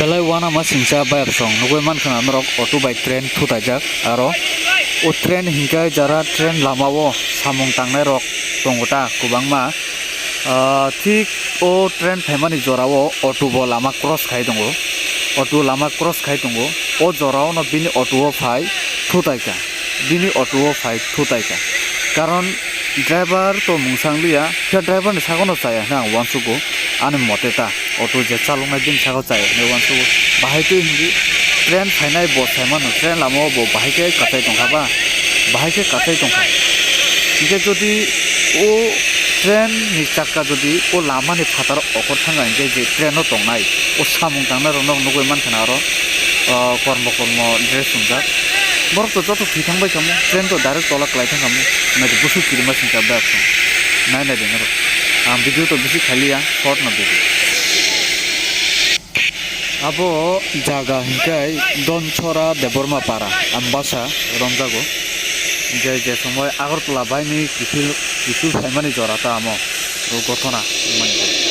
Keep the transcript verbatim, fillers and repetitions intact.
Belai uanama singcha bayapsong nugui mankha norok auto bai train thutaijak aro o train hinkhe jara train lamao samung tangnairok tongo ta kwbangma. Ah, thik o train phaimani jorao auto bo lama cross khai tongo, auto lama cross khai tongo, o jorao no bini auto o phai thutaikha, bini auto o phai thutaikha, karon driver to mungsa wngya khe driver ni sago no chaya hwnwi ang uansugo. Ani mote ta auto je chaloknai bini saka chaya hinwi uansukgo. Bahai twi hinwi train phainai bo sai mano, train lama o bo bahai khe kachai tongkha ba, bahai khe kachai tongkha. Hinkhe jodi o train ni chakka jodi o lama ni phataro okor thangkha hinkhe je train o tongnai o samung tangnai rok no nugui mankha na aro, ah, kormo kormo dress swngjak. Borok to joto thwi thang bai kamo, train to direct tola kwlai thang kamo, nai busuk kirima singcha bag song. Nai nai de norok. Ang video to bisi khailiya, short no video. Abo jaga hinkhe Donchora Debbarma Para, Ambasa romjago. Hinkhe je somoi Agartala baini kiphil, kiphil phaimani jora ta amo, o gothona wngmani.